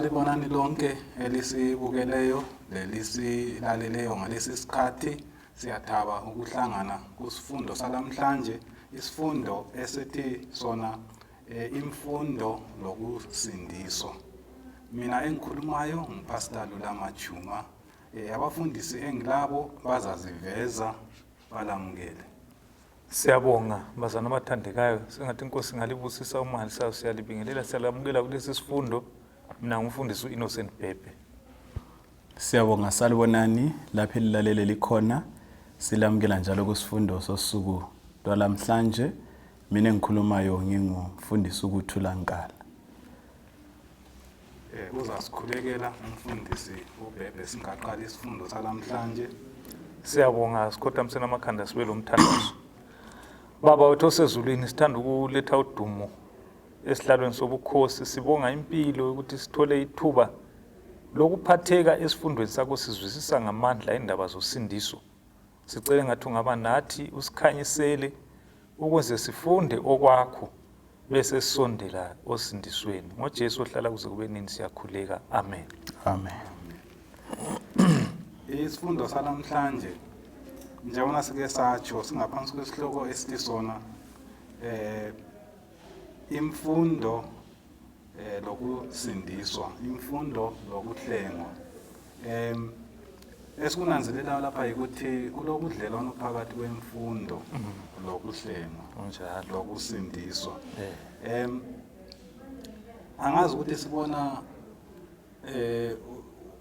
Salibonani lonke elisibukeleyo lelisilaleleyo ngalesi sikhathi. Siyathaba ukuhlangana kusifundo salamhlanje, isifundo esithi sona imfundo lokusindiswa. Mina engikhulumayo nguPastor Lulama Tshuma. Abafundisi engilabo bazaziveza, balamukele. Siyabonga bazana abathandekayo, sengathi inkosi ingalibusisa umangalisayo. Siyalibingelela, siyalamukela kulesi sifundo. Mina ngumfundisi u-Innocent Bhebhe. Siyabonga, salibonani lapho elilalele likhona. Silamukela njalo kusifundo sosuku lwalamhlanje. Mina engikhulumayo ngingumfundisi uKuthula Nkala. Uzasikhulekela umfundisi uBhebhe singaqala isifundo salamhlanje. Siyabonga, sikhothamiseni amakhanda sibe lomthandazo. Baba wethu osezulwini, sithanda ukuletha udumo esihlalweni sobukhosi, sibonga impilo ukuthi sithole ithuba lokuphatheka esifundweni sakho, sizwisisa ngamandla indaba zosindiso. Sicele ngathi ungaba nathi, usikhanyisele ukuze sifunde okwakho bese sisondela osindisweni. NgoJesu ohlala kuze kube nini siyakhuleka. Amen. Amen. Isifundo salamhlanje njengoba sike satsho singaphansi kwesihloko esithi sona imfundo lokusindiswa, imfundo lokuhlengwa. Esikunanzelelayo lapha yikuthi kulobudlelwano phakathi kwemfundo lokuhlengwa, lokusindiswa. Angazi ukuthi sibona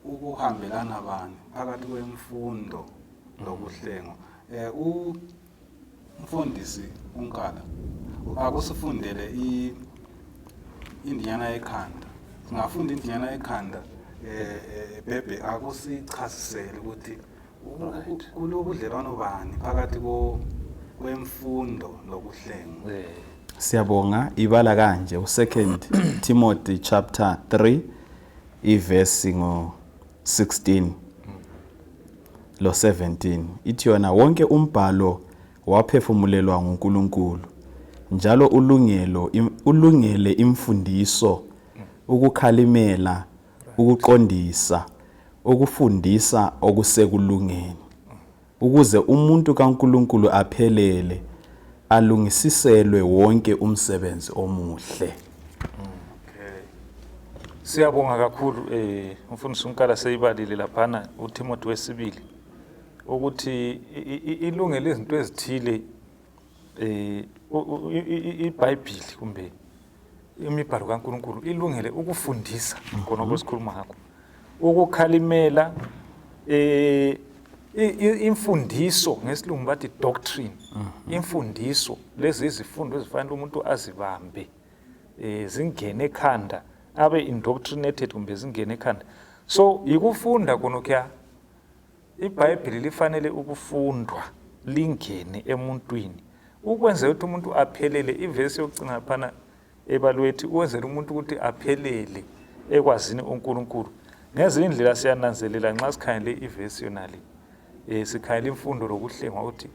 ukuhambelana bani phakathi kwemfundo lokuhlengwa. Umfundisi uNkala akusifundele indinyana yekhanda. Singafunda indinyana yekhanda, Bhebhe, akusichasisele ukuthi kulobudlelwano bani phakathi kwemfundo lokuhlengwa. Siyabonga. Ibala kanje u2 Timothy chapter 3 ivesi ngo 16 lo 17, ithi yona: "Wonke umbhalo waphefumulelwa nguNkulunkulu njalo ulungelo ulungele imfundiso, ukukhalimela, ukuqondisa, ukufundisa okusekulungeni, ukuze umuntu kaNkulunkulu aphelele, alungisiselwe wonke umsebenzi omuhle." Okay. Siyabonga kakhulu, umfundisi uNkala seyibalile laphana uTimothy wesibili ukuthi ilungele izinto ezithile, iBhayibhili kumbe imibhalo kaNkulunkulu ilungele ukufundisa khona okwesikhuluma ngakho, ukukhalimela, imfundiso, ngesilungu bathi doctrine, imfundiso lezi izifundo ezifanele umuntu azibambe, zingene ekhanda, abe indoctrinated kumbe zingene ekhanda. So yikufunda khonokhuya. IBhayibhili lifanele ukufundwa lingene emuntwini ukwenzela ukuthi umuntu aphelele. Ivesi yokucina laphana ebalwethi ukwenzela umuntu ukuthi aphelele ekwazini uNkulunkulu. Ngezinye indlela siyananzelela nxa sikhangele ivesi yonale, sikhangele imfundo lokuhlengwa, ukuthi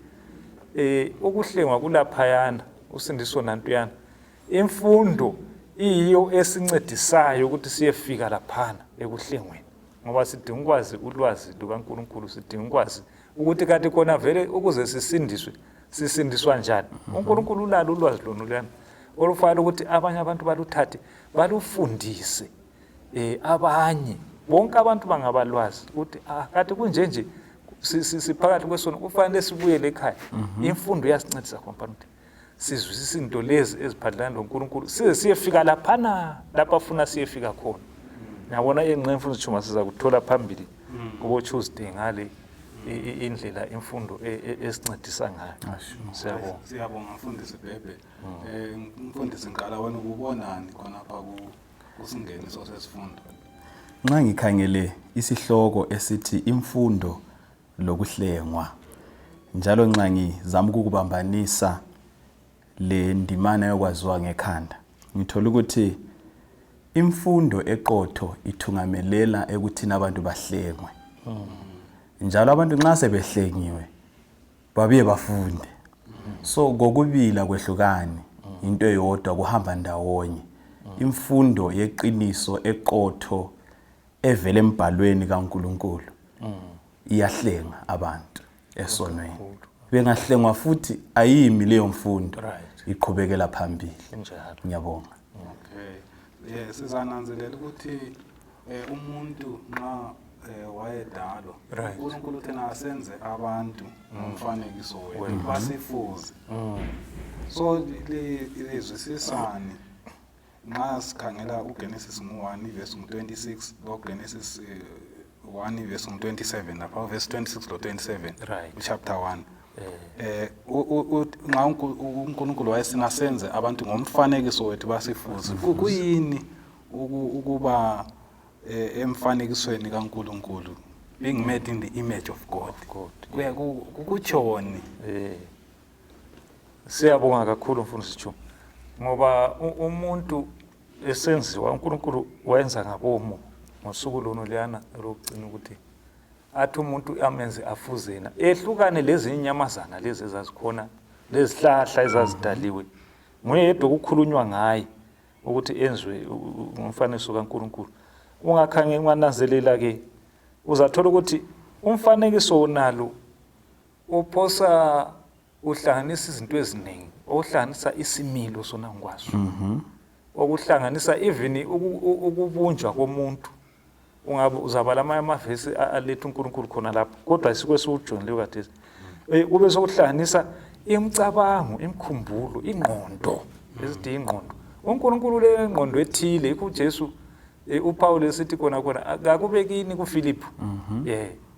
ukuhlengwa kulaphayana, usindiso nantuyana, imfundo iyiyo esincedisayo ukuthi siyefika laphana ekuhlengweni, ngoba sidinga ukwazi ulwazi lukaNkulunkulu, sidinga ukwazi ukuthi kanti khona vele ukuze sisindiswe sisindiswa njani. UNkulunkulu ulalo ulwazi lona luyana olufanele ukuthi abanye abantu baluthathe balufundise abanye bonke abantu bangabalwazi ukuthi kanti kunje nje, siphakathi kwesono, kufanele sibuyele ekhaya. Imfundo iyasincedisa khona ukuthi sizwisise into lezi eziphathelana loNkulunkulu size siyefika laphana lapho afuna siyefika khona. Ngiyabona engxenye mfundisi Tshuma siza kuthola phambili kubo Tuesday ngale indlela imfundo esincedisa ngayo. Siyabonga. Siyabonga mfundisi Bhebhe. Mfundisi Nkala, wena ubonani khonapha kusingeniso sesifundo? Nxa ngikhangele isihloko esithi imfundo lokuhlengwa, njalo nxa ngizama ukukubambanisa le ndimana yokwaziwa ngekhanda, ngithola ukuthi imfundo eqotho ithungamelela ekuthini abantu bahlengwe, njalo abantu nxa sebehlengiwe babuye bafunde. So kokubili akwehlukani, into eyodwa, kuhamba ndawonye. Imfundo yeqiniso eqotho. evela embhalweni kaNkuluNkulu iyahlenga abantu esonweni. Bengahlengwa futhi ayimi leyo mfundo, iqhubekela phambili. Ngiyabonga. Okay. Sizananzelela ukuthi umuntu nxa wayedalwa, uNkulunkulu uthena asenze abantu ngomfanekiso wethu, basifuze. So lizwisisani nxa sikhangela uGenesis ngu-1 verse ngu-26 lo Genesis 1 verse ngu-27 lapha verse 26 lo 27, chapter 1, nxa uNkulunkulu wayesina senze abantu ngomfanekiso wethu basifuze, kuyini ukuba emfanekisweni kaNkulunkulu, being made in the image of God? Kuya kutshoni? Siyabonga kakhulu mfundisi Chu, ngoba umuntu esenziwa uNkulunkulu wenza ngabomo ngosuku lono liyana lokugcina ukuthi athi umuntu amenze afuzena, ehlukane lezinye inyamazana lezi ezazikhona, lezihlahla ezazidaliwe. Nguye yedwa okukhulunywa ngaye ukuthi enziwe ngomfanekiso kaNkulunkulu. Ungakhange ungananzelela ke, uzathola ukuthi umfanekiso wonalo uphosa uhlanganisa izinto eziningi, okuhlanganisa isimilo sona ngokwaso, okuhlanganisa even ukubunjwa komuntu. Ungabe uzabala amanye amavesi aletha uNkulunkulu khona lapho, kodwa isiko esiwujongileyo khathesi, kube sokuhlanganisa imicabango, imikhumbulo, ingqondo. Esithi ingqondo, uNkulunkulu le ngqondo ethile, yikho uJesu, uPaul esithi khona khona kakube kini kuFiliphu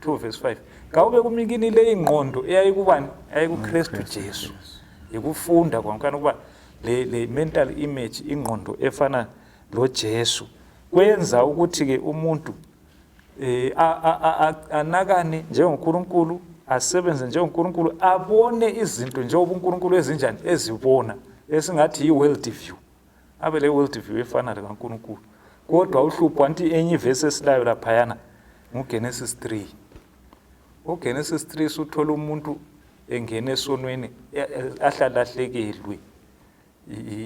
2 verse 5, kawube kumikini le ingqondo eyayikubani, eyayikuKristu Jesu. Yikufunda kwankana ukuba le mental image, ingqondo efana lo Jesu, kwenza ukuthi ke umuntu anakane njengoNkulunkulu, asebenze njengoNkulunkulu, abone izinto njengoba uNkulunkulu ezinjani ezibona, esingathi yi-world view, abe le world view efana lekaNkulunkulu. Kodwa uhlupho, anti enye ivesi esilayo laphayana nguGenesis 3. UGenesis 3 suthola umuntu engena esonweni, ahlalahlekelwe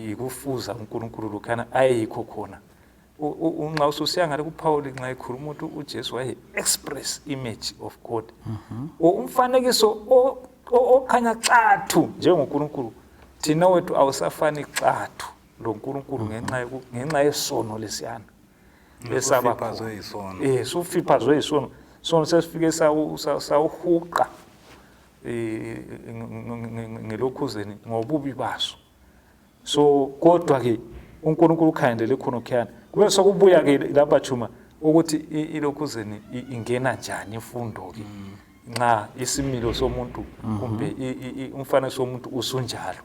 yikufuza uNkulunkulu lokhana ayeyikho khona. Nxa ususiya ngale kuPaul, nxa ekhuluma ukuthi uJesu waye express image of God, umfanekiso okhanya xathu njengoNkulunkulu, thina wethu awusafani xathu loNkulunkulu ngenxa yesono lesiyana esaba khona. Sufiphazwe yisono, sono sesifike sawuhuqa ngelokhuzeni ngobubi baso. So kodwa ke uNkulunkulu ukhangelele khona khuyana, kube sokubuya ke lapha Chuma ukuthi ilokhuzeni ingena njani imfundo ke nxa isimilo somuntu kumbe umfanekiso womuntu usunjalo,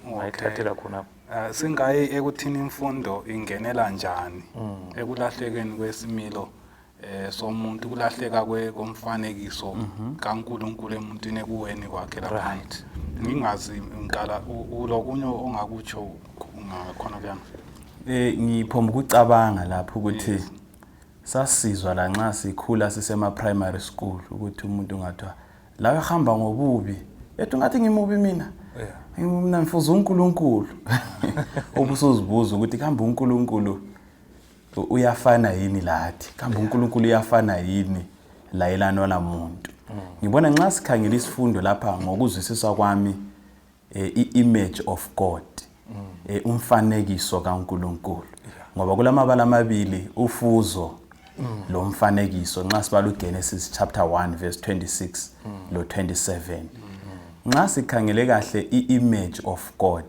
ungayithathela khonapho. Singayi ekuthini imfundo ingenela njani ekulahlekeni kwesimilo somuntu, kulahleka komfanekiso kaNkulunkulu emuntwini ekuweni kwakhe lapha. Ngingazi ngiqala ulokunye ongakutsho ngakhona kuyana. Ngiphomba ukucabanga lapho ukuthi sasizwa la nxa sikhula sisema primary school ukuthi umuntu ngathiwa la ehamba ngobubi, ethi ngathi ngimubi mina, mina ngifuza uNkulunkulu. Ubusuzibuza ukuthi kambe uNkulunkulu uyafana yini lathi, kambe uNkulunkulu uyafana yini layelana lamuntu. Ngibona nxa sikhangela isifundo lapha, ngokuzwisisa kwami, i-image of God, umfanekiso kaNkulunkulu, ngoba kulamabala amabili, ufuzo lomfanekiso, nxa sibala uGenesis chapter 1 verse 26 lo 27. Nxa sikhangele kahle i-image of God,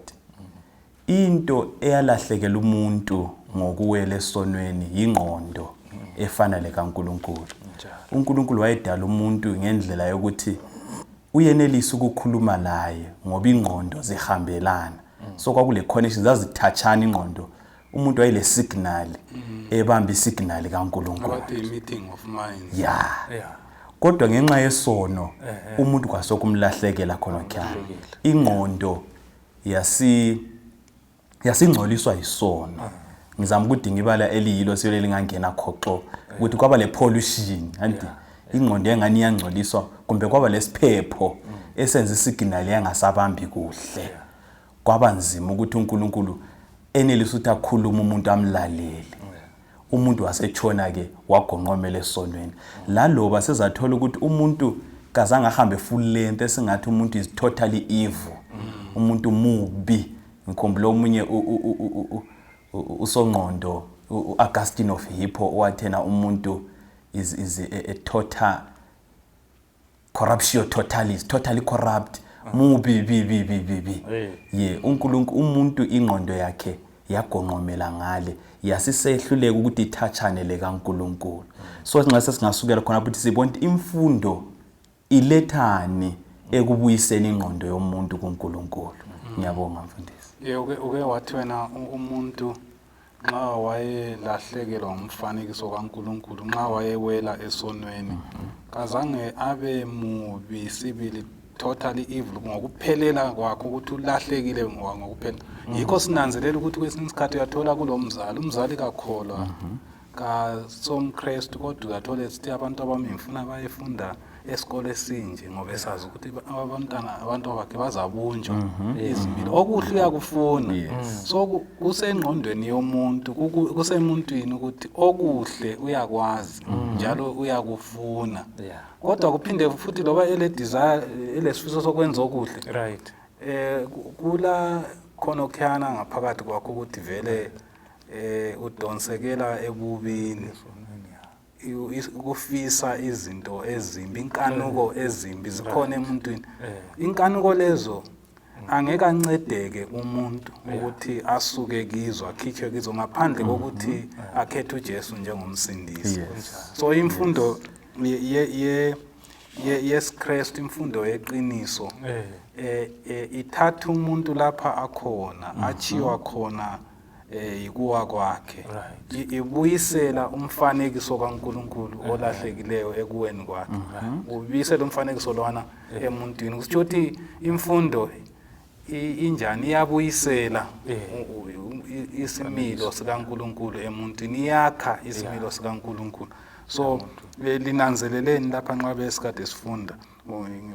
into eyalahlekela umuntu ngokuwela esonweni yingqondo efana lekaNkulunkulu. uNkulunkulu wayedala umuntu ngendlela yokuthi uyenelisa ukukhuluma laye ngoba ingqondo zihambelana. So kwakule connection, zazithatshana ingqondo, umuntu wayele signal ebamba isignal kaNkulunkulu. Abathi meeting of minds. Kodwa ngenxa yesono umuntu kwasokumlahlekela khona khona, ingqondo yasingcoliswa yisono. Ngizama ukudinga ibala eliyilo siyole lingangena khoxo ukuthi kwaba le pollution, anti ingqondo engani iyangcoliswa, kumbe kwaba lesiphepho esenza isignal yangasabambi kuhle. Kwaba nzima ukuthi uNkulunkulu enelise ukuthi akhulume umuntu amlalele. Umuntu wasetshona ke wagonqomela esonweni. Laloba sezathola ukuthi umuntu kazange ahambe full length, esingathi umuntu is totally evil, umuntu mubi. Ngikhumbula omunye usongqondo u-Augustine of Hippo owathena umuntu is a total corruptio totalis, totally corrupt, mubi bi bi bi bi bi. Ye uNkulunkulu, umuntu ingqondo yakhe yagonqomela ngale, yasisehluleka ukuthi ithathane lekaNkulunkulu. So nxa sesingasukela khona ukuthi sibone ukuthi imfundo ilethani ekubuyiseni ingqondo yomuntu kuNkulunkulu. Ngiyabonga mfundisi. Ye uke wathi wena umuntu nxa wayelahlekelwa ngumfanekiso kaNkulunkulu, nxa wayewela esonweni, kazange abe mubi sibili, totally evil ngokuphelela kwakho, ukuthi ulahlekile ngokuphela. Yikho sinanzelela ukuthi kwesinye isikhathi uyathola kulo mzali, umzali kakholwa, kasomKristu, kodwa uyathola esithi abantu abami ngifuna bayefunda esikole esinje, ngoba esazi ukuthi abantwana, abantu bakhe bazabunjwa izimilo, okuhle uyakufuna. So kusengqondweni yomuntu, kusemuntwini ukuthi okuhle uyakwazi njalo uyakufuna, kodwa kuphinde futhi loba ele desire, elesifiso sokwenza okuhle, kula khonokhuyana ngaphakathi kwakho ukuthi vele udonsekela ebubini, ukufisa izinto ezimbi, inkanuko ezimbi zikhona emuntwini. Inkanuko lezo angeke ancedeke umuntu ukuthi asuke kizo, akhitshwe kizo, ngaphandle kokuthi akhethe uJesu njengomsindisi. So imfundo yesiKristu, imfundo yeqiniso, ithatha umuntu lapha akhona, achiwa khona yikuwa kwakhe, ibuyisela umfanekiso kaNkulunkulu olahlekileyo ekuweni kwakhe, ubuyisela umfanekiso lwana emuntwini. Kusho ukuthi imfundo injani? Iyabuyisela isimilo sikaNkulunkulu emuntwini, iyakha isimilo sikaNkulunkulu. So linanzeleleni lapha nxa besikade sifunda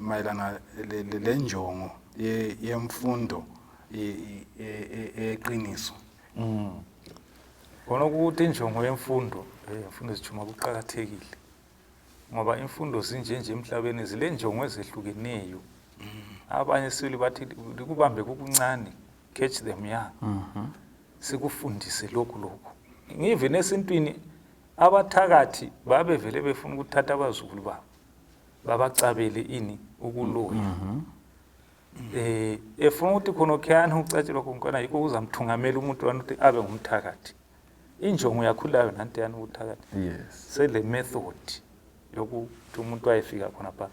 mayelana le njongo yemfundo eqiniso? Khona ukuthi injongo yemfundo, mfundisi Chuma, kuqakathekile ngoba imfundo zinje nje emhlabeni zile njongo ezehlukeneyo. Abanye sibili bathi likubambe kukuncane, catch them young, sikufundise lokhu lokhu. Even esintwini abathakathi babevele befuna ukuthatha abazukulu babo babacabele ini, ukuloya, efuna ukuthi khonokhuyana ucatshelwa khonkwana, yikho kuzamthungamela umuntu lwana ukuthi abe ngumthakathi. Injongo yakhulayo nantiyana ubuthakathi sele method yokuthi umuntu ayefika khona pha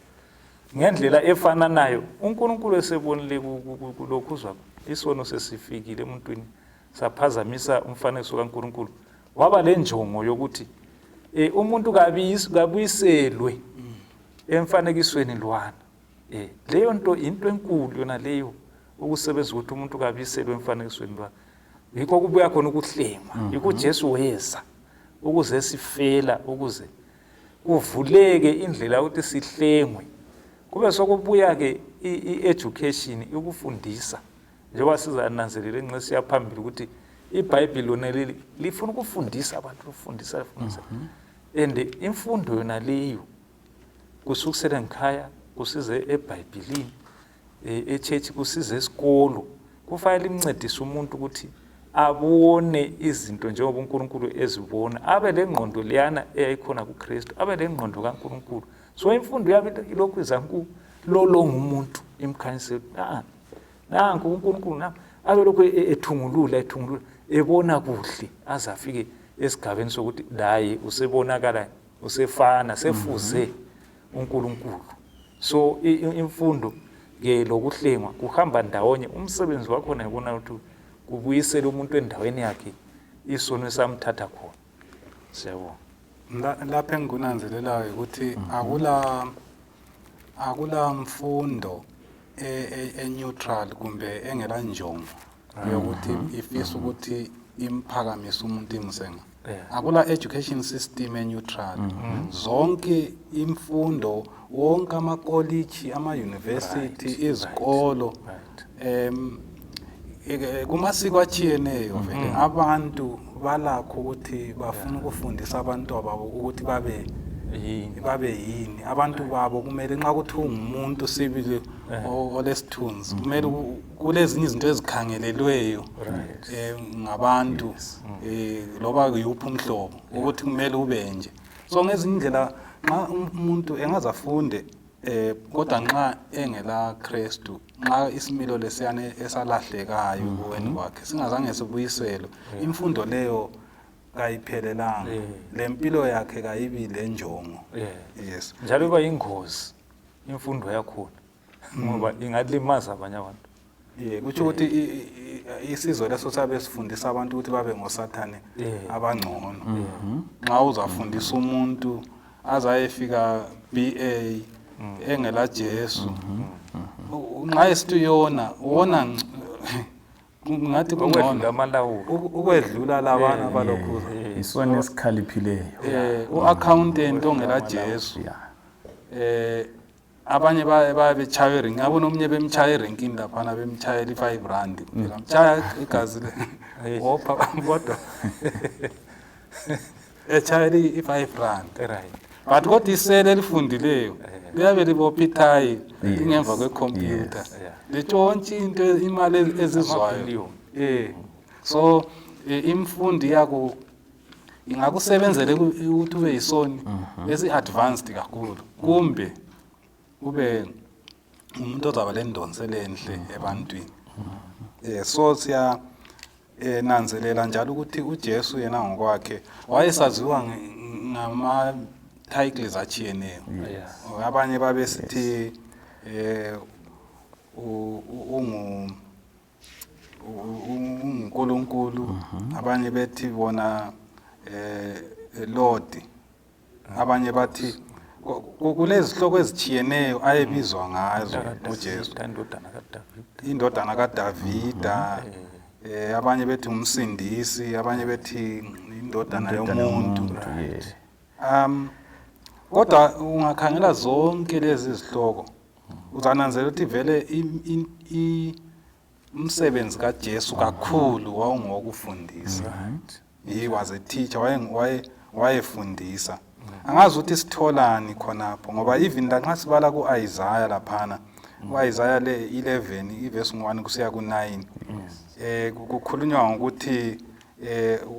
ngendlela efananayo. uNkulunkulu esebonile kulokhu uzwa isono sesifikile emuntwini, saphazamisa umfanekiso kaNkulunkulu, waba le njongo yokuthi umuntu kabuyiselwe emfanekisweni lwana. Leyo nto into enkulu yona leyo, ukusebenza ukuthi umuntu kabuyiselwe emfanekisweni lwana, yikho kubuya khona ukuhlengwa. Yikho uJesu weza ukuze sifela, ukuze kuvuleke indlela ukuthi sihlengwe, kube sokubuya-ke i-education, ukufundisa, njengoba sizananzelela enxe siya phambili ukuthi iBhayibhili lona leli lifuna ukufundisa abantu, lifundisa, lifundisa. And imfundo yona leyo kusukisela ngikhaya, kusize eBhayibhilini, e-church, kusize esikolo, kufanele imncedise umuntu ukuthi abone izinto njengoba uNkulunkulu ezibona, abe lengqondo leyana eyayikhona kuKristu, abe lengqondo kaNkulunkulu. So imfundo yabe ilokhu iza kulolonga umuntu, imkhanyisele, nanku uNkulunkulu, na abe lokhu ethungulula, ethungulula, ebona kuhle, aze afike esigabeni sokuthi laye usebonakala, usefana, sefuze uNkulunkulu. So imfundo ke lokuhlengwa kuhamba ndawonye. Umsebenzi wakhona yibona ukuthi kubuyisele umuntu endaweni yakhe isono esamthatha khona. Siyabonga. Lapha engikunanzelelayo ukuthi akula mfundo e-neutral kumbe engela njongo yokuthi ifisa ukuthi imphakamise umuntu, imsenga. Akula education system e-neutral. Zonke imfundo, wonke amakolitshi, ama-university, izikolo, Kumasiko atshiyeneyo vele abantu balakho ukuthi bafuna ukufundisa abantu babo ukuthi babe yini, babe yini abantu babo. Kumele nxa kuthi ungumuntu sibili olesithunzi, kumele kulezinye izinto ezikhangelelweyo ngabantu, loba yiwuphi umhlobo, ukuthi kumele ube nje. So ngezinye indlela nxa umuntu engaze afunde, kodwa nxa engela Kristu, nxa isimilo lesiyane esalahlekayo kuweni kwakhe singazange sibuyiselwe, imfundo leyo kayiphelelanga, lempilo yakhe kayibi lenjongo. Yes. Njalo iba yingozi imfundo yakhona, ngoba ingalimaza abanye abantu. Kutsho ukuthi isizwe leso sabe sifundisa abantu ukuthi babe ngosathane abangcono. Nxa uzafundisa umuntu azayefika BA engela Jesu, nxa esithi uyona wona ngathi ukwedlula kungcono amalawulo, ukwedlula labana balokhuza. Isona esikhaliphileyo. U-accountant ongela Jesu, abanye baye betshaya erenki, ngabona omunye bemtshaya erenkini laphana, bemtshayela i-5 rand kuphela, mtshaya igazi wopha, kodwa etshayela i-5 rand. But kodwa isele elifundileyo liyabe libopha ithayi lingemva kwekhompyutha, litshontshe into imali ezizwayo. Amabhiliyoni. So imfundo iyaku ingakusebenzela ukuthi ube yisoni esi-advanced kakhulu, kumbe ube umuntu ozaba lendonselo enhle ebantwini. So siya nanzelela njalo ukuthi uJesu yena ngokwakhe wayesaziwa ngama titles atshiyeneyo. Abanye babesithi unguNkulunkulu, abanye bethi bona Lord, abanye bathi kulezihloko ezitshiyeneyo ayebizwa ngazo uJesu. Indodana kaDavida. Indodana kaDavida, abanye bethi umsindisi, abanye bethi indodana yomuntu. Kodwa ungakhangela zonke lezi zihloko, uzananzelela ukuthi vele umsebenzi kaJesu kakhulu wawungowokufundisa. He was a teacher, wayefundisa. Angazi ukuthi sitholani khonapho, ngoba even la nxa sibala ku-Isaiah laphana, ku-Isaiah le 11 ivesi 1 kusiya ku-9, kukhulunywa ngokuthi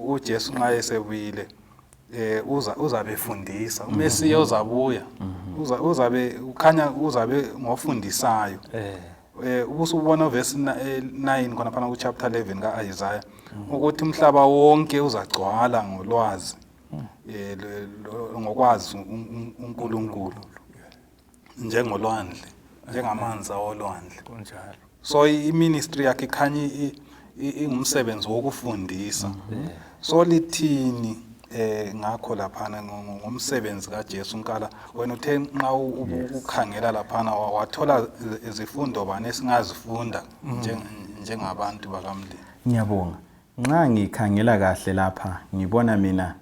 uJesu nxa esebuyile, uzabe efundisa, uMesiya uzabuya, uzabe ukhanya uzabe ngofundisayo. Ubusubona verse 9 khona phana ku chapter 11 kaIsaiah ukuthi umhlaba wonke uzagcwala ngolwazi, ngokwazi uNkulunkulu, njengolwandle, njengamanzi awolwandle. Kunjalo. So i-ministry yakhe ikhanya ingumsebenzi wokufundisa. So lithini ngakho laphana ngomsebenzi kaJesu? Nkala, wena uthe nxa ukhangela laphana wathola izifundo bani esingazifunda njengabantu bakamlimi? Ngiyabonga. Nxa ngikhangela kahle lapha, ngibona mina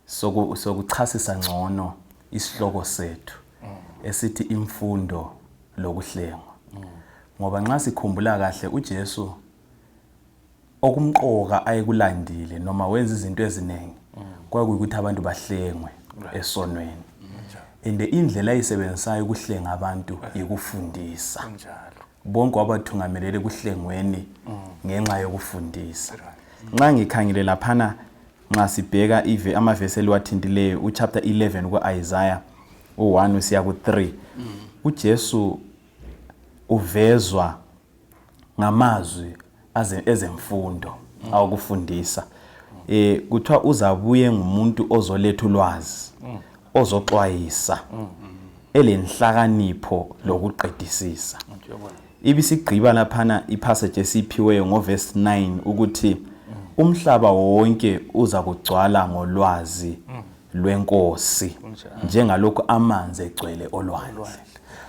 sokuchasisa ngcono isihloko sethu esithi imfundo lokuhlengwa, ngoba nxa sikhumbula kahle uJesu okumqoka ayekulandile noma wenza izinto eziningi kwakuyikuthi abantu bahlengwe esonweni, and indlela ayisebenzisayo ukuhlenga abantu yikufundisa. Bonke wabathungamelele kuhlengweni ngenxa yokufundisa. Nxa ngikhangele laphana, nxa sibheka ive amavesi eliwathintileyo, uchapter 11 ku-Isaiah, u-1 usiya ku-3, uJesu uvezwa ngamazwi ezemfundo awukufundisa. Kuthiwa uzabuye ngumuntu ozoletha ulwazi, ozoxwayisa, elenhlakanipho lokuqedisisa. Ibisigqiba laphana ipassage esiphiweyo ngoverse 9 ukuthi umhlaba wonke uza kugcwala ngolwazi lwenkosi njengalokhu amanzi egcwele olwandle.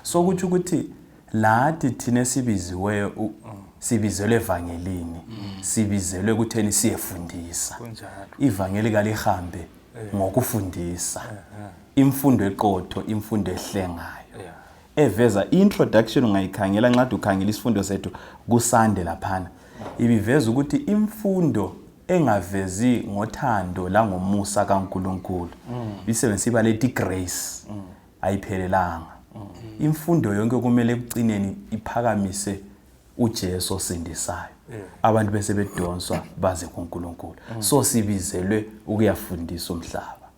So kutsho ukuthi lathi thina esibiziweyo sibizelwe evangelini, sibizelwe ekutheni siyefundisa. Ivangeli kalihambe ngokufundisa, imfundo eqotho, imfundo ehlengayo, eveza introduction. Ungayikhangela nxa ukhangela isifundo sethu kusande laphana. Ibiveza ukuthi imfundo engavezi ngothando langomusa kaNkulunkulu, isebenzisa ibala ethi grace, ayiphelelanga. Imfundo yonke kumele ekucineni iphakamise uJesu osindisayo, abantu bese bedonswa baze kuNkulunkulu. So sibizelwe ukuyafundisa umhlaba.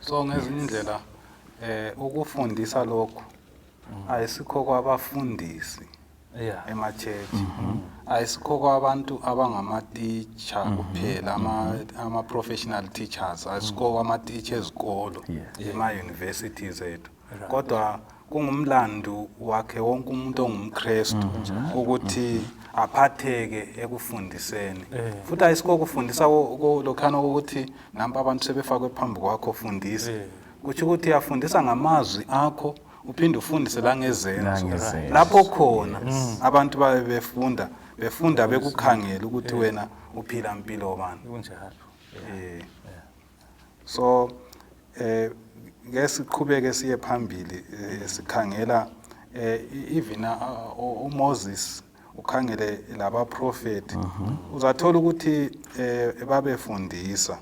So ngezinye indlela ukufundisa lokhu ayisikho kwabafundisi ema-church, ayisikho kwabantu abangamatitsha kuphela, ama-professional teachers, ayisikho kwamatitsha ezikolo, ema-universities ethu, kodwa kungumlandu wakhe wonke umuntu ongumKristu ukuthi aphatheke ekufundiseni. Futhi ayisikho kufundisa lokhana ukuthi nampa abantu sebefakwe phambi kwakho, fundisa. Kutsho ukuthi uyafundisa ngamazwi akho, uphinde ufundise langezenzo. Langezenzo. Lapho khona abantu babe befunda bekukhangela ukuthi wena uphila impilo bani. Kunjalo. So ke siqhubeke siye phambili, sikhangela even uMoses, ukhangele labaprofeti, uzathola ukuthi babefundisa,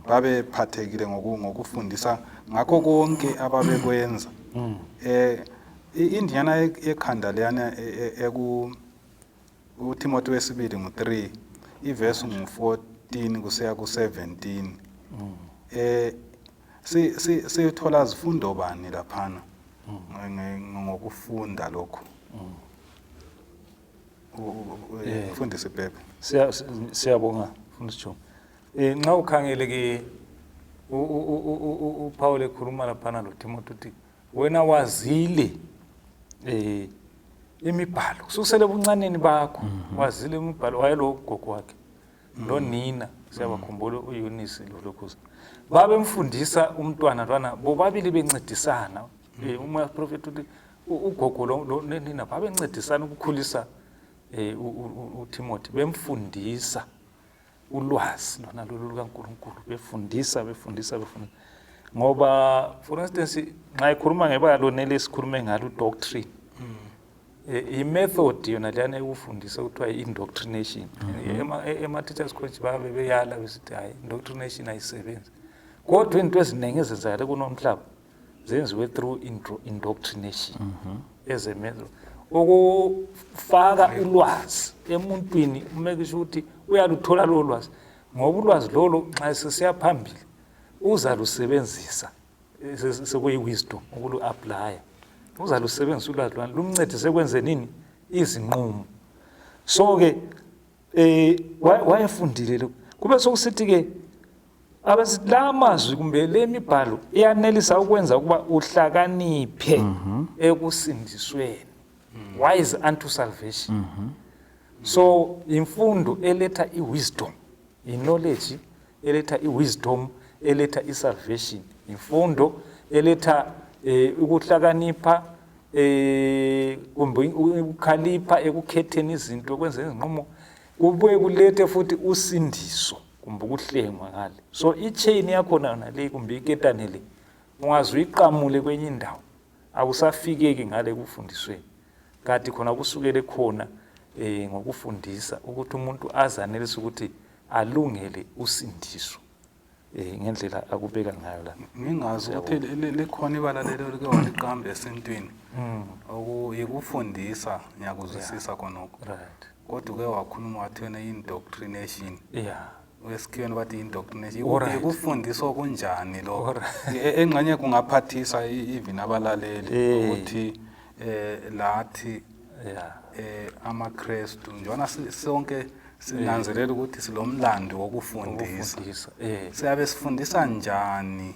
babephathekile ngokufundisa ngakho konke ababekwenza. Indinyana ekhanda leyana eku uTimothy wesibili ngu-3, ivesi ngu-14 kusiya ku-17, si si sithola zifundo bani laphana ngokufunda lokho? Mfundisi Bhebe. Siyabonga, mfundisi Jomo. Nxa ukhangele ke uPaul ekhuluma laphana loTimothy, uthi wena wazile imibhalo kusukisela ebuncaneni bakho, wazile imibhalo. Wayelo gogo wakhe lonina, siyabakhumbula uEunice lolokhuza, babemfundisa umntwana lwana bobabili bencedisana. Uma prophet uthi ugogo lo nina babencedisana ukukhulisa uTimothy, bemfundisa ulwazi lona lolu lukaNkulunkulu, befundisa, befundisa, befundisa. Ngoba for instance nxa ekhuluma ngebala lona lesikhulume ngalo, doctrine, i-method yona leyana ekufundisa kuthiwa i-indoctrination. Ema-teachers college babe beyala besithi hayi, indoctrination ayisebenzi, kodwa into eziningi ezenzakale kunomhlaba zenziwe through indoctrination as a method ukufaka ulwazi emuntwini, umeke sure ukuthi uyaluthola lolo lwazi, ngoba ulwazi lolo nxa sesiya phambili uzalusebenzisa, sekuyi-wisdom ukulu-applya, uzalusebenzisa ulwazi lwani lumncedise ekwenzenini izinqumo. So-ke wayefundile lokhu. Kube sokusithi-ke abesithi la mazwi kumbe le mibhalo iyanelisa ukwenza ukuba uhlakaniphe ekusindisweni, wise unto salvation. So imfundo eletha i-wisdom, i-knowledge eletha i-wisdom, eletha i-salvation, imfundo eletha ukuhlakanipha, kumbe ukukhalipha ekukhetheni izinto, ekwenzeni izinqumo, kubuye kulethe futhi usindiso kumbe ukuhlengwa ngale. So i-chain yakhona yona le kumbe iketane le, ungaze uyiqamule kwenye indawo, akusafikeki ngale kufundisweni. Kanti khona kusukele khona ngokufundisa ukuthi umuntu azanelise ukuthi alungele usindiso, ngendlela akubeka ngayo la. Ngingazi ukuthi likhona ibala lelo like waliqamba esintwini. Yikufundisa, ngiyakuzwisisa khonokho. Kodwa uke wakhuluma wathi wena indoctrination. Esikhiweni bathi indoctrination. Yikufundisa okunjani lokho? Engxenye kungaphathisa even abalaleli ukuthi lathi amaKristu njona sonke sinanzelela ukuthi silomlando wokufundisa. Ukufundisa. Siyabe sifundisa njani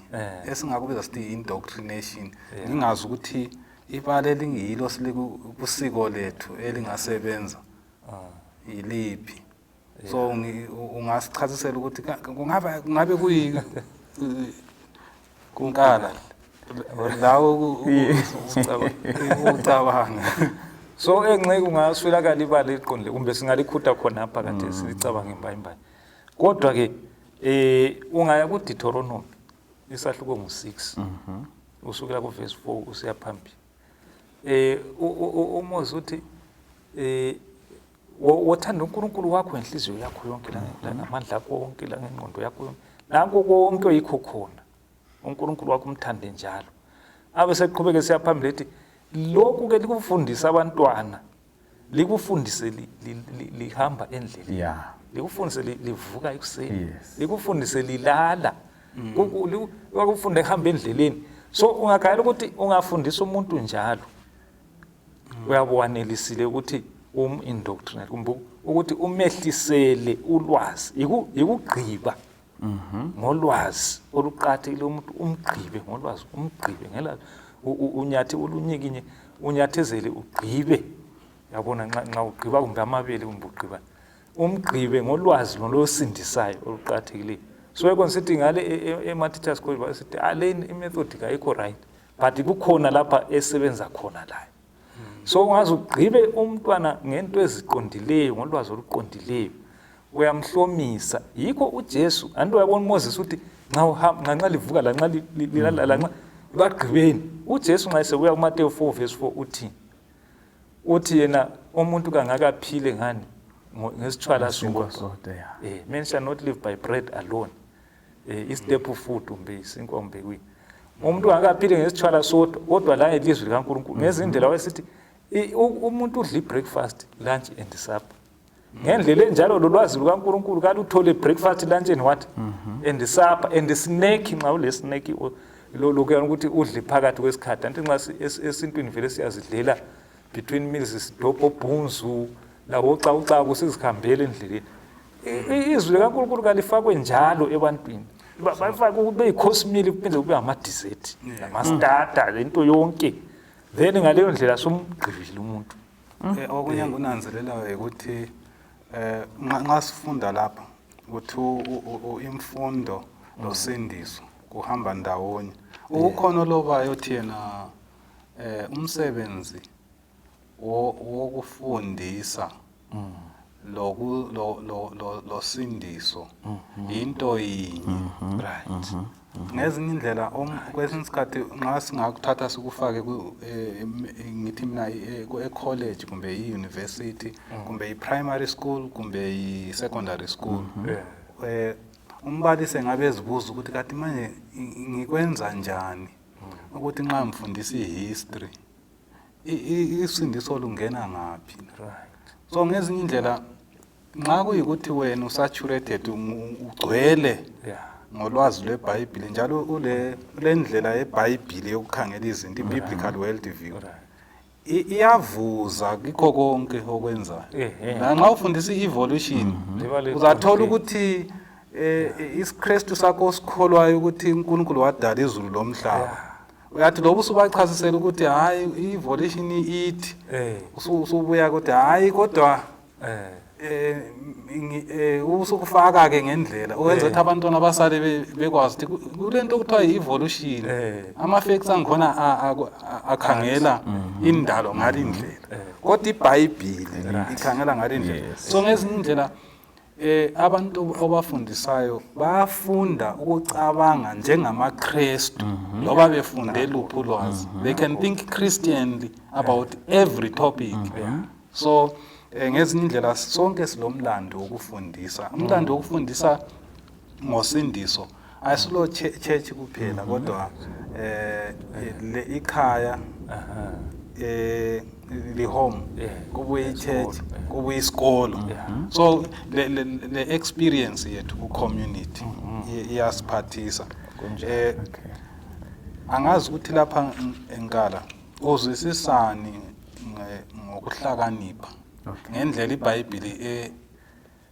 esingakubiza sithi indoctrination? Ngingazi ukuthi ibala elingiyilo kusiko lethu elingasebenza yiliphi. So ungasichasisela ukuthi kungabe kuyi kunkala lawo ucabanga? So engxe kungaswelakala ibala eliqondile kumbe singalikhutha khonapha kade silicabange imbayimbayi, kodwa ke ungaya ku Deuteronomy isahluko ngu-6 usukela ku verse 4 usiya phambili, uMose uthi Wothanda uNkulunkulu wakho ngenhliziyo yakho yonke, langamandla akho wonke, langengqondo yakho yonke, nanko konke oyikho khona, uNkulunkulu wakho umthande njalo. Abe seqhubeke siyaphambili ethi lokhu ke likufundisa abantwana, likufundise lihamba endleleni, likufundise livuka ekuseni, likufundise lilala, wakufunda ehamba endleleni. So ungakhayela ukuthi ungafundisa umuntu njalo, uyabe wanelisile ukuthi um-indoctrinate kumbe ukuthi umehlisele ulwazi, yikugqiba ngolwazi oluqakathekile. Umuntu umgqibe ngolwazi, umgqibe ngela unyathe ulunyikinye, unyathezele, ugqibe, yabona, nxa ugqiba kumbe amabele kumbe ugqiba, umgqibe ngolwazi lolosindisayo oluqakathekileyo. So yikho ngisithi ngale ema-teachers college basithi ale imethod kayikho right, but kukhona lapha esebenza khona layo. So ungaze ugqibe umntwana ngento eziqondileyo, ngolwazi oluqondileyo, uyamhlomisa. Yikho uJesu anti uyabona uMoses uthi nxa uhamba, nxa livuka, lanxa lilala, lanxa bagqibeni. UJesu nxa esebuya kuMateyu 4 verse 4 uthi uthi yena umuntu kangaka aphile ngani? Ngesitshwala sodwa. Men shall not live by bread alone, i-staple food kumbe isinkwa kumbe kuyini. Umuntu angakaphile ngesitshwala sodwa, kodwa la ilizwi likaNkulunkulu. Ngezindlela wayesithi umuntu udla i-breakfast, lunch and supper. Ngendlela enjalo lolwazi lukaNkulunkulu kaluthole breakfast, lunch and what? And supper and snack. Nxa ule snack lokuyana ukuthi udle phakathi kwesikhathi, anti nxa esintwini vele siyazidlela between meals, sidobho obhunzu lawoxakuxaku, sizihambele endleleni. Izwi likaNkulunkulu kalifakwe njalo ebantwini, bafake kube yi-course meal, kuphinde kube ama-dessert nama-starter, lento yonke. Then ngaleyo ndlela somgqibile umuntu. Okunye engikunanzelelayo ukuthi nxa sifunda lapha ukuthi imfundo losindiso kuhamba ndawonye. Ukukhona olobayo othi yena umsebenzi wokufundisa loku losindiso into yinye. Right. Ngezinye indlela, kwesinye isikhathi nxa singakuthatha sikufake ngithi mina e-college kumbe i-university kumbe i-primary school kumbe i-secondary school, umbalisi engabe ezibuza ukuthi kathi manje ngikwenza njani ukuthi nxa ngifundisa i-history isindiso lungena ngaphi? So ngezinye indlela nxa kuyikuthi wena usaturated, ugcwele ngolwazi lweBhayibhili, njalo ule ndlela yeBhayibhili yokukhangela izinto, i-biblical world view, iyavuza kikho konke okwenzayo. Lanxa ufundisa i-evolution, uzathola ukuthi isiKristu sakho osikholwayo ukuthi uNkulunkulu wadala izulu lomhlaba, uyathi loba usubachasisela ukuthi hayi, i-evolution ithi, usubuya ukuthi hayi, kodwa usukufaka ke ngendlela owenza ukuthi abantwana basale bekwazi ukuthi kulento okuthiwa i-evolution, ama-facts angikhona akhangela indalo ngale indlela, kodwa iBhayibhili ikhangela ngale indlela. So ngezinye indlela abantu obafundisayo bayafunda ukucabanga njengamaKristu, loba befunde luphi ulwazi. They can think Christianly about every topic. So ngezinye indlela sonke silomlando wokufundisa, umlando wokufundisa ngosindiso. Ayisilo church kuphela, kodwa le ikhaya, li home, kubuye i-church, kubuye isikolo. So le experience yethu ku community iyasiphathisa. Angazi ukuthi lapha enkala uzwisisani ngokuhlakanipha ngendlela iBhayibhili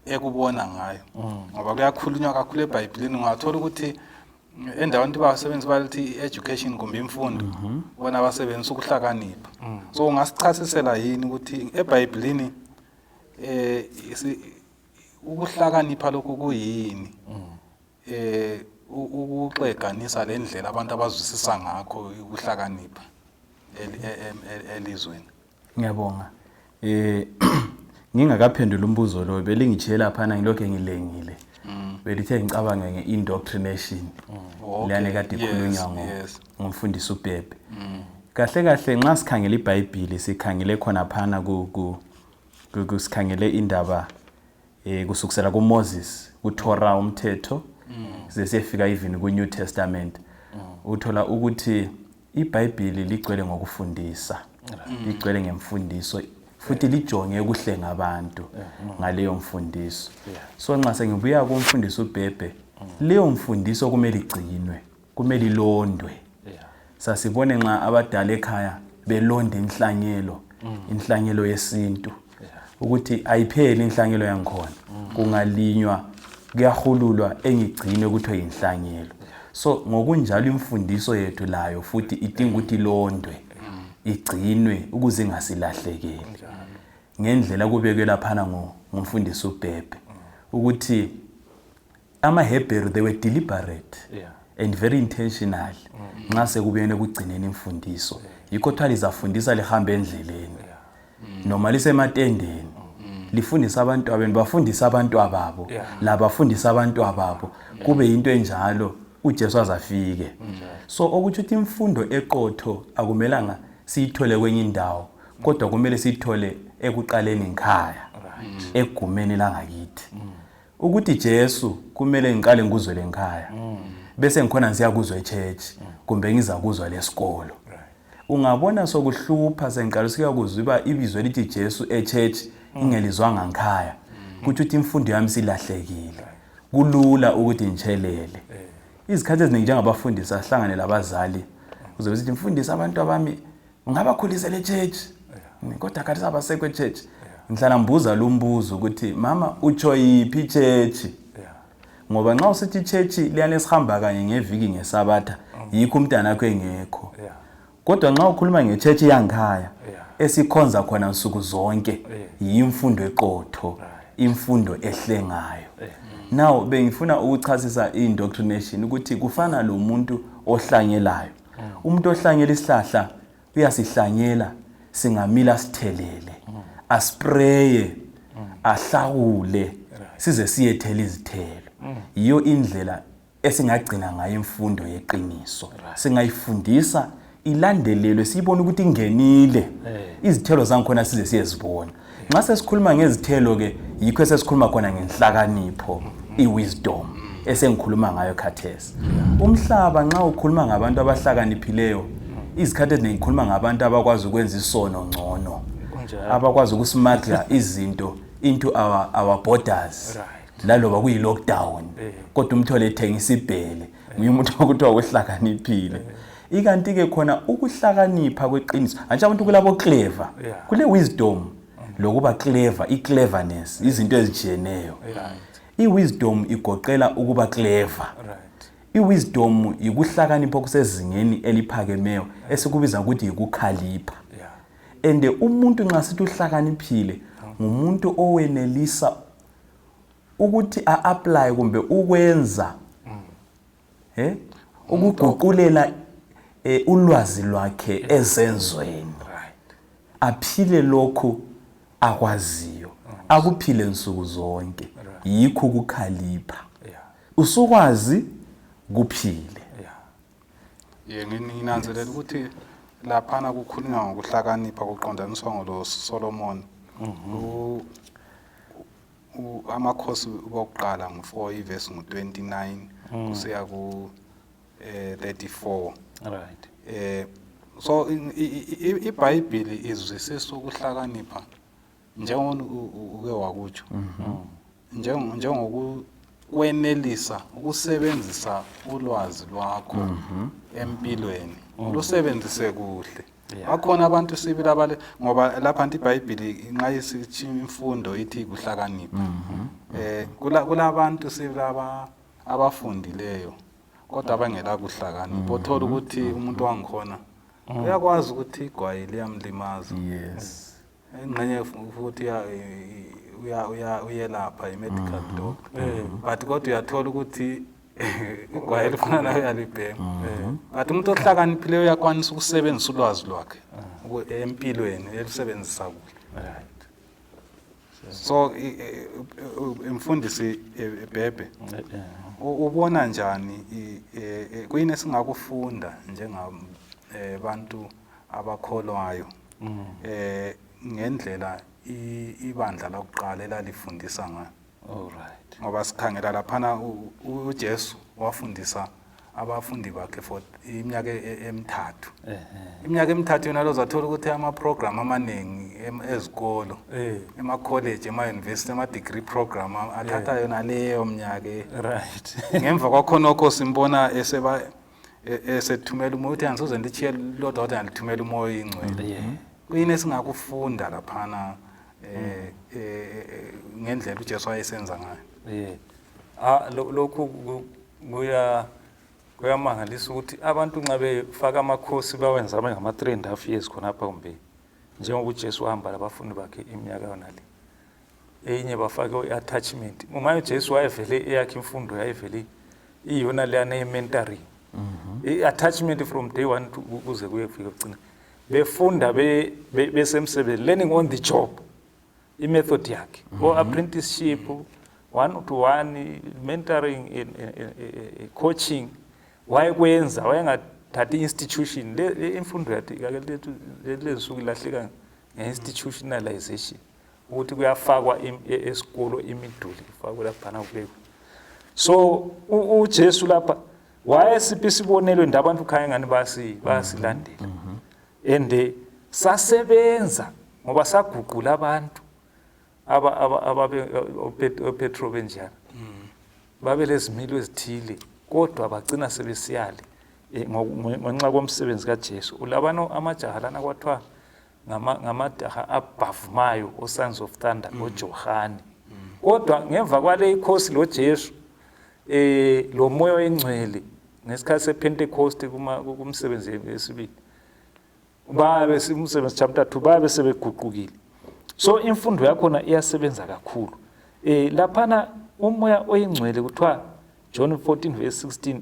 ekubona ngayo, ngoba kuyakhulunywa kakhulu eBhayibhilini. Ungathola ukuthi endaweni ukuthi basebenzi bathi i-education kumbe imfundo, bona basebenzisa ukuhlakanipha. So ungasichasisela yini ukuthi eBhayibhilini ukuhlakanipha lokhu kuyini, ukuxeganisa le ndlela abantu abazwisisa ngakho ukuhlakanipha elizweni? Ngiyabonga. Ngingakaphendula umbuzo lo, belingitshiye laphana, ngilokhu ngilengile. Belithe ngicabange nge-indoctrination leyana kade ikhulunywa ngumfundisi uBhebhe. Kahle kahle nxa sikhangela iBhayibhili, sikhangele khona phana ku ku Kusikhangele indaba kusukisela kuMoses, kuTorah, umthetho, size siyefika even ku-New Testament. Uthola ukuthi iBhayibhili ligcwele ngokufundisa, ligcwele ngemfundiso, futhi lijonge ukuhlenga abantu ngaleyo mfundiso. So nxa sengibuya kumfundisi uBhebhe, leyo mfundiso kumele igcinwe, kumele ilondwe. Sasibone nxa abadala ekhaya belonda inhlanyelo, inhlanyelo yesintu, ukuthi ayipheli inhlanyelo yangikhona, kungalinywa kuyahululwa engigcinwe kuthiwe yinhlanyelo. So ngokunjalo imfundiso yethu layo futhi idinga ukuthi ilondwe, igcinwe ukuze ingasilahlekeli ngendlela kubekwe laphana ngumfundisi uBhebhe, ukuthi amaHebheru, they were deliberate and very intentional nxa sekubuyeni ekugcineni imfundiso. Yikho kuthiwa lizafundisa lihambe endleleni noma lisematendeni, lifundise abantu abenu, bafundise abantu ababo, labafundise abantu ababo, kube yinto enjalo uJesu azafike. So okutsho ukuthi imfundo eqotho akumelanga siyithole kwenye indawo, kodwa kumele siyithole ekuqaleni ngikhaya, egumeni langakithi, ukuthi Jesu kumele ngiqale ngikuzwele ngikhaya, bese ngikhona ngisiyakuzwa echurch kumbe ngizakuzwa lesikolo. Ungabona sokuhlupha sengiqala siyakuzwa iba ibizo elithi Jesu echurch ingelizwanga ngikhaya, kutsho ukuthi imfundo yami silahlekile, kulula ukuthi ngitshelele. Izikhathi eziningi njengabafundisi ahlangane labazali, uzobe sithi, "Mfundisi, abantu abami ungabakhulisela echurch, kodwa khathi sabasekho echurch." Ngihlala ngibuza lo mbuzo ukuthi, "Mama, utsho yiphi ichurch?" Ngoba nxa usithi ichurch liyane esihamba kanye ngeviki ngesabatha, yikho umntana akho engekho. Kodwa nxa ukhuluma ngechurch yangikhaya esikhonza khona nsuku zonke, yimfundo eqotho, imfundo ehlengayo. Now bengifuna ukuchasisa i-indoctrination ukuthi kufana lo muntu ohlanyelayo. Umuntu ohlanyela isihlahla uyasihlanyela, singamila sithelele, aspraye, ahlawule size siyethela izithelo. Yiyo indlela esingagcina ngayo imfundo yeqiniso. Singayifundisa ilandelelwe, siyibone ukuthi ingenile, izithelo zangikhona size siyezibona. Nxa sesikhuluma ngezithelo-ke, yikho esesikhuluma khona ngenhlakanipho, i-wisdom esengikhuluma ngayo khathesi. Umhlaba nxa ukhuluma ngabantu abahlakaniphileyo, izikhathi eziningi ngikhuluma ngabantu abakwazi ukwenza isono ngcono, abakwazi ukusmuggla izinto into our borders, laloba kuyi-lockdown, kodwa umthole ethengisa ibhele, nguye umuntu okuthiwa uhlakaniphile. Ikanti-ke khona ukuhlakanipha kweqiniso, antshi abantu kulabo clever, kule wisdom lokuba clever, i-cleverness, izinto ezitshiyeneyo. I-wisdom igoqela ukuba clever. I-wisdom yikuhlakanipha okusezingeni eliphakemeyo esikubiza ukuthi yikukhalipha. And umuntu nxa sithi uhlakaniphile, ngumuntu owenelisa ukuthi a-apply kumbe ukwenza, ukuguqulela ulwazi lwakhe ezenzweni, aphile lokhu akwaziyo, akuphile nsuku zonke. Yikho ukukhalipha, usukwazi kuphile. Ye, nginanzelela ukuthi laphana kukhulunywa ngokuhlakanipha kuqondaniswa ngolo Solomon. Amakhosi bokuqala ngu-4, ivesi ngu-29 kusiya ku 34. So iBhayibheli izwisisa ukuhlakanipha njengoba uke wakutsho, njengokwenelisa ukusebenzisa ulwazi lwakho empilweni, ulusebenzise kuhle. Bakhona abantu sibili abale, ngoba lapha nti iBhayibheli nxa isithi imfundo ithi kuhlakanipha, kulabantu sibili abafundileyo kodwa abangela kuhlakanipha. Othola ukuthi umuntu wangikhona uyakwazi ukuthi igwayi liyamlimaza, engxenye futhi uyelapha, i-medical doctor, but kodwa uyathola ukuthi igwayi elifana nayo uyalibhema. But umuntu ohlakaniphileyo uyakwanisa ukusebenzisa ulwazi lwakhe empilweni, elusebenzisa kuhle. So imfundisi Bhebhe, ubona njani, kuyini esingakufunda njengabantu abakholwayo ngendlela? Ibandla lakuqala elalifundisa ngayo. All right. Ngoba sikhangela laphana uJesu wafundisa abafundi bakhe for iminyaka emithathu. Iminyaka emithathu yona lozathola ukuthi ama-program amaningi ezikolo, ema-college, ema-university, ama-degree program athatha yona leyo minyaka. Ngemva kwakhonokho simbona eseba esethumela umoya, uthi angisoze nditshiye lodwa kodwa ngilithumela umoya oyingcwele. Kuyini esingakufunda laphana ngendlela uJesu ayesenza ngayo? Yeah. Ah, lokhu kuyamangalisa ukuthi abantu nxa befaka amakhosi bawenza abe ngama 3.5 years khonapha, kumbe njengoba uJesu wahamba labafundi bakhe iminyaka yona le. Eyinye bafake i-attachment. Uma uJesu wayevele eyakhe imfundo yayivele iyona leyana ye-mentoring. I-attachment from day one to kuze kuye kufika kugcina. Befunda besemsebenzini, learning on the job. I-method yakhe. O apprenticeship, one to one, mentoring, coaching, wayekwenza, wayengathathi institution. Le imfundo yathi lethu lezinsuku ilahleka nge-institutionalization, ukuthi kuyafakwa esikolo imiduli, kufakwe laphana kubekwe. So uJesu lapha wayesipha isibonelo, and abantu khanya ngani bayasilandela, and sasebenza ngoba saguqula abantu ababe oPetro benjalo, babe lezimilo ezithile, kodwa bagcina sebesiyale ngenxa komsebenzi kaJesu. Ulabano amajaha lana kwathiwa ngamadaha abhavumayo, o-sons of thunder, oJohane, kodwa ngemva kwale ikhosi lo Jesu lo moya oyingcwele ngesikhathi sePentecost kumsebenzi wesibili, babe umsebenzi chapter 2, babe sebeguqukile. So imfundo yakhona iyasebenza kakhulu. Laphana umoya oyingcwele kuthiwa John 14 verse 16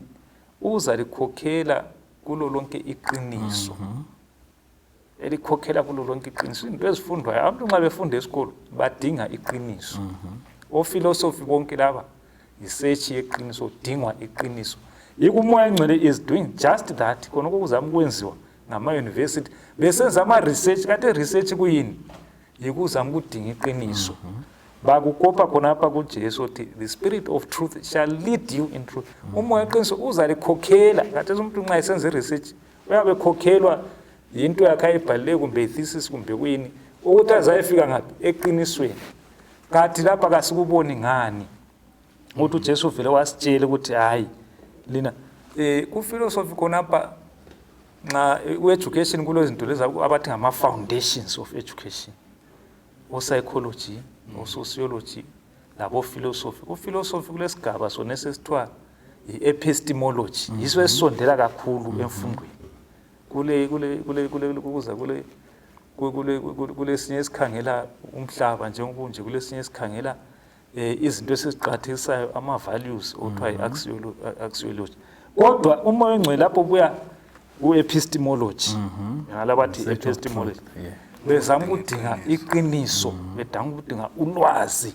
uzalikhokhela kulo lonke iqiniso, elikhokhela kulo lonke iqiniso. Into ezifundwayo, abantu nxa befunda esikolo badinga iqiniso. Ofilosofi bonke laba yi-search yeqiniso, udingwa iqiniso. Yikho umoya engcwele is doing just that, khona okuzama ukwenziwa ngama-university besenza ama-research. Kade research kuyini? Yikuzama ukudinga iqiniso. Bakukopa khonapha kuJesu othi the spirit of truth shall lead you in truth. Umoya weqiniso uzalikhokhela. Kade umuntu nxa esenza i-research uyabe ekhokhelwa yinto yakhe ayibhalileyo, kumbe i-thesis, kumbe kuyini, ukuthi azayefika ngaphi eqinisweni. Kathi lapha kasikuboni ngani ukuthi uJesu vele wasitshela ukuthi hayi lina ku-philosophy khonapha, nxa ku-education kulezinto lezi abathi ngama-foundations of education, o-psychology, o-sociology labo-philosophy. Ku-philosophy kulesigaba sona esesithiwa i-epistemology, yiso esisondela kakhulu emfundweni. Kule kule kule kule kuza kule kule kulesinye esikhangela umhlaba njengokunje, kulesinye esikhangela izinto esiziqakathekisayo, ama-values, okuthiwa yi-axiology. Kodwa umoya ongcwele lapho buya ku-epistemology, ngalabathi Search of epistemology, truth, yeah. Bezama ukudinga iqiniso, bedanga ukudinga ulwazi.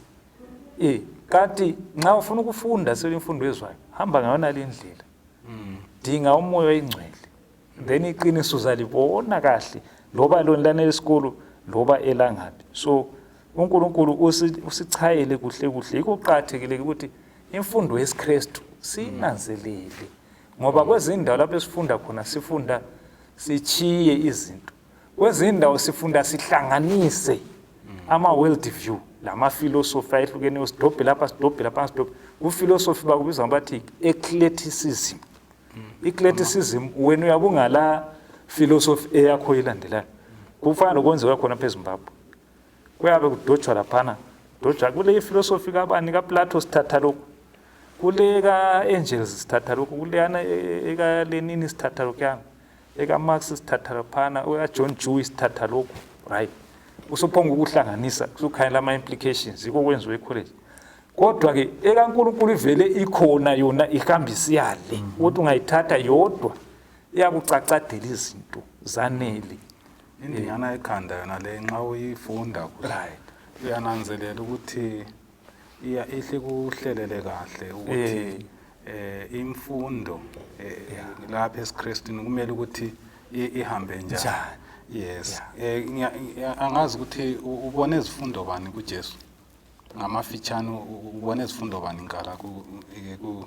Kanti nxa ufuna ukufunda sele imfundo ezwayo, hamba ngayona le ndlela, dinga umoya oyingcwele, then iqiniso uzalibona kahle, loba lona lana esikolo loba elangaphi. So uNkulunkulu usichayele kuhle kuhle. Yikho kuqakathekile ukuthi imfundo yesiKristu siyinanzelele, ngoba kwezinye indawo lapho esifunda khona sifunda sichiye izinto, kwezinye indawo sifunda sihlanganise ama-world view lama-philosophy ayehlukeneyo, sidobhe lapha, sidobhe lapha, sidobhe ku-philosophy. Bakubiza bathi eclecticism. Eclecticism, wena uyabe ungala philosophy eyakho ilandelayo. Kufana lokwenziwa khona pha eZimbabwe, kuyabe kudojwa laphana, dojwa kule ifilosofi kabani, kaPlato sithatha lokhu, kule ka-Engels sithatha lokhu, kuleyana ekaLenin sithatha lokhuyana, ekaMarx sithatha laphana, ekaJohn Dewey sithatha lokhu, right? Usuphonga ukuhlanganisa, usukhangela ama-implications. Yikho kwenziwa ekholeji. Kodwa-ke ekaNkulunkulu ivele ikhona yona, ihamba isiyale ukuthi ungayithatha yodwa iyakucacadela izinto zanele. Indingana ekhanda yona le, nxa uyifunda kuhle, uyananzelela ukuthi iya ihle kuhlelele kahle ukuthi imfundo lapha esiKristini kumele ukuthi ihambe njani. Njani. Yes. Angazi ukuthi ubone izifundo bani kuJesu. Ngamafitshane ubone izifundo bani nkala ku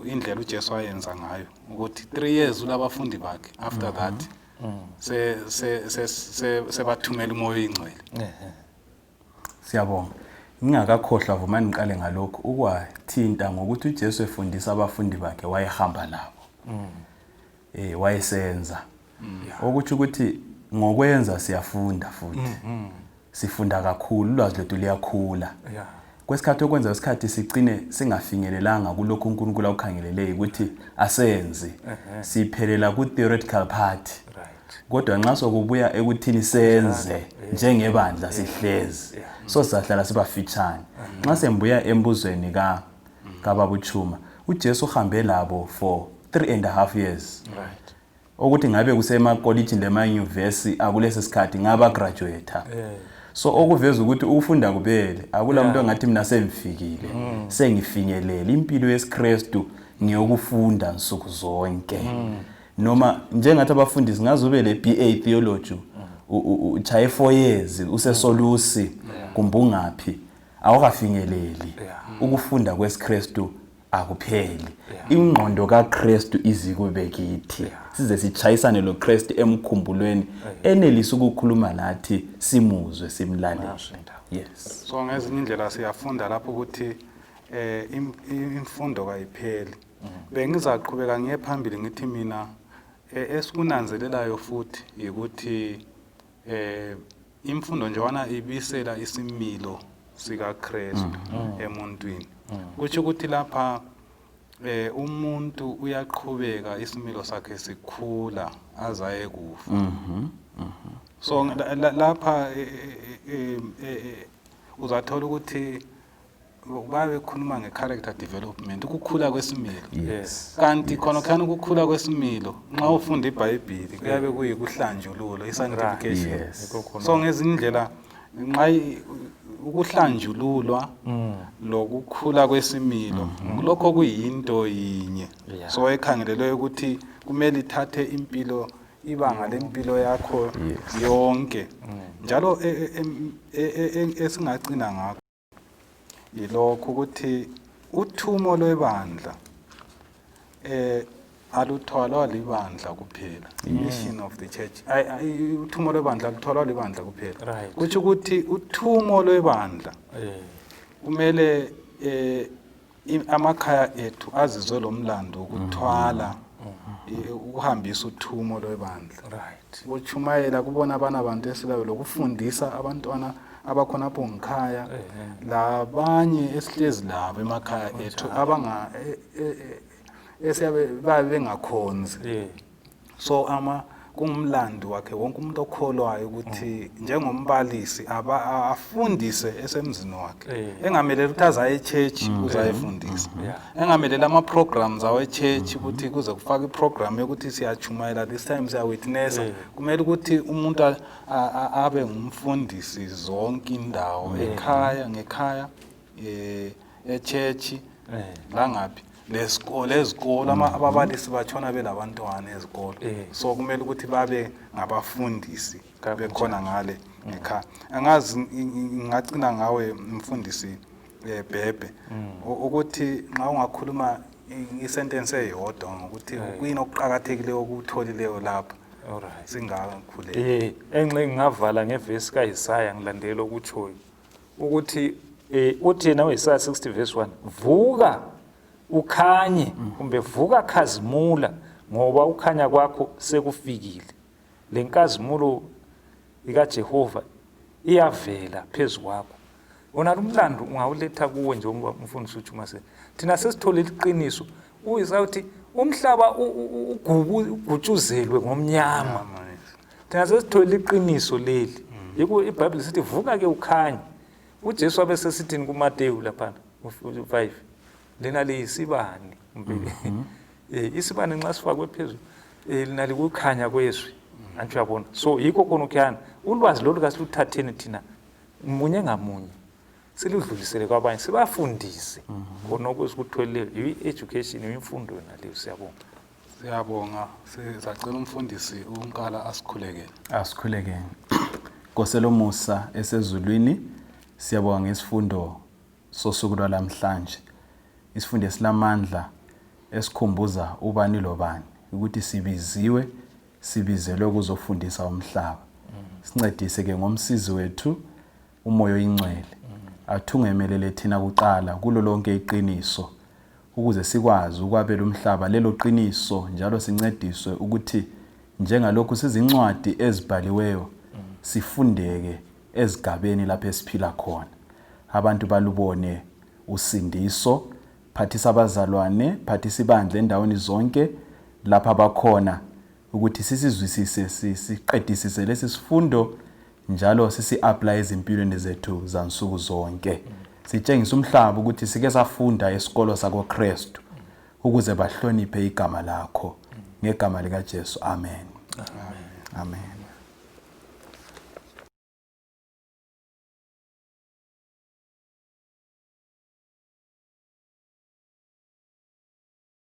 indlela uJesu ayenza ngayo ukuthi 3 years ulabafundi bakhe, after that se se se sebathumela uMoya oyiNgcwele. Siyabonga. Ngingakakhohlwa, vumani ngiqale ngalokhu ukwathinta ngokuthi uJesu efundisa abafundi bakhe wayehamba nabo. Wayesenza. Okuthi ukuthi ngokwenza siyafunda futhi. Sifunda kakhulu, ulwazi lwethu liyakhula. Kwesikhathi okwenza isikhathi sigcine singafinyelelanga kulokhu uNkulunkulu akukhangeleleyo ukuthi asenze. Siphelela ku theoretical part. Kodwa nxa sokubuya ekuthini senze njengebandla sihlezi, so sizahlala sibafitshane. Nxa sembuya embuzweni ka kababuchuma, uJesu uhambe labo for 3.5 years. Ukuthi ngabe kusemakolitshini lemanyuvesi akulesi sikhathi ngaba graduate. So okuveza ukuthi ukufunda kubele akula muntu ongathi mina sengifikile, sengifinyelele impilo yesiKristu, ngiyokufunda nsuku zonke. Noma njengathi abafundisi ngaze ube le BA theology, uchaye 4 years usesolusi kumbe ungaphi, awukafinyeleli. Ukufunda kwesiKristu akupheli. Ingqondo kaKristu izikube kithi, size sichayisane loKristu emkhumbulweni, enelisa ukukhuluma nathi, simuzwe, simlalele. Yes. So ngezinye indlela siyafunda lapho ukuthi imfundo kayipheli. Bengizaqhubeka ngiye phambili ngithi mina esikunanzelelayo futhi ukuthi imfundo njengoba ibisela isimilo sikaKristu emuntwini, kutsho ukuthi lapha umuntu uyaqhubeka isimilo sakhe sikhula azaye kufa. So lapha uzathola ukuthi babekhuluma nge-character development, ukukhula kwesimilo. Kanti khona khona ukukhula kwesimilo nxa ufunda iBhayibhili kuyabe kuyikuhlanjululo, i-sanctification. So ngezinye indlela nxa ukuhlanjululwa lokukhula kwesimilo lokho kuyinto yinye. So ekhangelelwe ukuthi kumele ithathe impilo, ibanga lempilo yakho yonke. Njalo esingagcina ngakho yilokhu ukuthi uthumo lwebandla aluthwalwa libandla kuphela. Mission of the church, uthumo lwebandla aluthwalwa libandla kuphela. Kutsho ukuthi uthumo lwebandla kumele amakhaya ethu azizwe lo mlando wokuthwala, ukuhambisa uthumo lwebandla. Ukutshumayela kubona abana bantu esilayo, lokufundisa abantwana abakhonapho ngikhaya, labanye esihlezi labo emakhaya ethu abanga esiyabe babe bengakhonzi. So ama kungumlando wakhe wonke umuntu okholwayo ukuthi njengombalisi afundise esemzini wakhe, engameleli ukuthi azaye e-church uzayefundisa, engameleli ama-programs awe-church ukuthi kuze kufake i-program yokuthi siyachumayela this time, siyawitnessa. Kumele ukuthi umuntu abe ngumfundisi zonke indawo, ekhaya, ngekhaya, e-church, langaphi, lesikolo, ezikolo ababalisi batshona belabantwana ezikolo. So kumele ukuthi babe ngabafundisi bekhona ngale ngekhaya. Angazi, ngingacina ngawe mfundisi Bhebhe, ukuthi nxa ungakhuluma isentence eyodwa ngokuthi kuyini okuqakathekileyo okutholileyo lapha, singakhuleka. Enxe ngingavala ngevesi kaIsaya ngilandela okutshoyo ukuthi uthi yena uIsaya 60 verse 1, vuka ukhanye, kumbe vuka khazimula, ngoba ukhanya kwakho sekufikile, lenkazimulo ikaJehova iyavela phezu kwakho. Wona lo mlando ungawuletha kuwe njengoba umfundisi uJumase, thina sesithole iqiniso. UIsaya uthi umhlaba ugutshuzelwe ngomnyama, thina sesithole iqiniso leli. Yikho iBhayibheli sithi vuka ke ukhanye. uJesu wabe sesithini kuMateyu laphana 5, lina liyisibani, kumbe isibane nxa sifakwe phezulu, lina likukhanya kwezwi, antsho uyabona. So yikho khona ukhuyana ulwazi lolu kasiluthatheni thina munye ngamunye, siludlulisele kwabanye, sibafundise khona okusikutholeleyo. Yi-education, imfundo yona leyo. Siyabonga. Siyabonga, sizacela umfundisi uNkala asikhulekele. Asikhulekeni. Nkosi elomusa esezulwini, siyabonga ngesifundo sosuku lwalamhlanje. Isifundo esilamandla esikhumbuza ubani lobani ukuthi sibiziwe, sibizelwe ukuzofundisa umhlaba. Sincedise ke ngomsizi wethu uMoya oyiNgcwele athungemelele thina kuqala kulo lonke iqiniso ukuze sikwazi ukwabela umhlaba lelo qiniso njalo sincediswe ukuthi njengalokhu sizincwadi ezibhaliweyo sifundeke ezigabeni lapho esiphila khona abantu balubone usindiso. Phathisa abazalwane, phathisa ibandla endaweni zonke lapha bakhona ukuthi sisizwisise siqedisise lesi sifundo njalo sisi-apply ezimpilweni zethu zansuku zonke. Sitshengisa umhlaba ukuthi sike safunda esikolo sakoKristu ukuze bahloniphe igama lakho. Ngegama likaJesu, amen. Amen.